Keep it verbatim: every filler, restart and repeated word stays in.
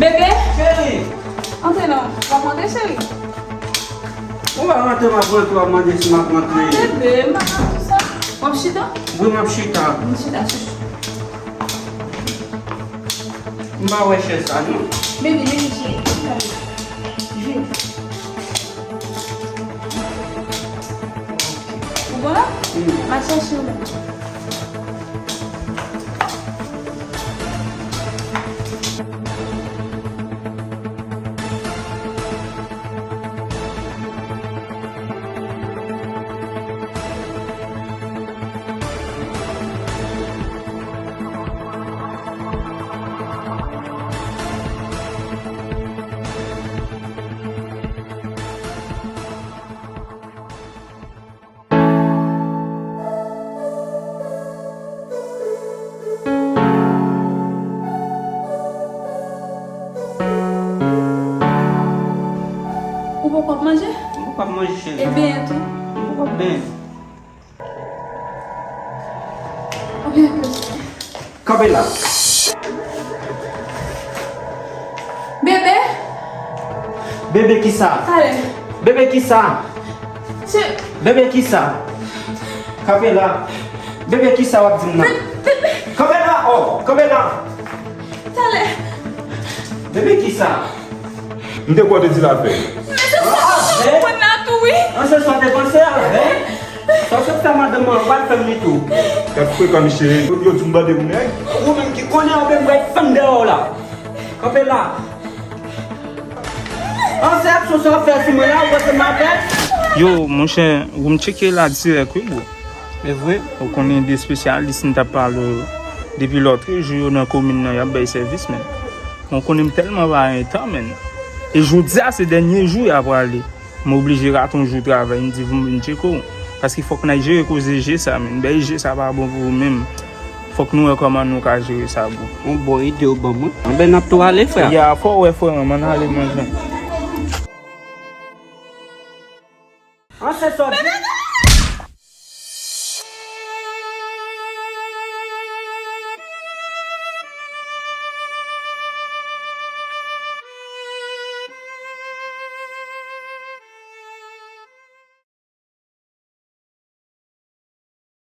Bebe! Cheri! Antre non. W ap rantre, cheri? Ou pa rantre, m ap rantre, w ap mande si m ap rantre. Bebe, m pa nan tout sa. W ap chita? Wi, m ap chita. M chita sou. M pa wè chèz sa, non. Bebe, vini, cheri. Vini. Ou bon la? Mm. M a chèche w menm. Ou poko ap manje? M poko ap manje, cheri. E benyen tou? M poko ap benyen. Ok, ok. Kanpe la. Bebe! Bebe kisa? Talè. Bebe kisa? Se Bebe kisa? Kanpe la. Bebe kisa w ap di m nan? Bebe! Kanpe la, oh, kanpe la. Talè. Bebe kisa? M te kwè w te di l avè. Men se sa m te konprann la tou, wi. An, se sa w te panse avè? Sa w sot fè madanm mwen, w pral fè m li tou. Gad frekan, mesye. Yo, yo di m bande pou nèg. Ou menm ki konnen, anben m pral fann dèyè w la. Kanpe la. An, se aksyon sa w ap fè sou mwen la, ou panse m avè? Yo, monchè, ou m tcheke la dirèk, wi, bro. E vre? Ou konnen de espesyalis m t ap pale w depi lòtrejou yo nan komin nan, y ap bay sèvis, men. Mwen konnen m tèlman pa gen tan, men. E jodi a, se dènye jou y ap prale. M oblije rate yon jou travay, m di pou m vin tcheke w. Paske fòk n al jere koze je sa, men. Bèy je sa pa bon pou ou menm. Fòk nou wè kòman nou ka jere sa, bro. Yon bon ide ou ban mwen. Anben, n ap tou ale, frè. Ya, fò w wè, frè, ann ale, manje. An, se sòt.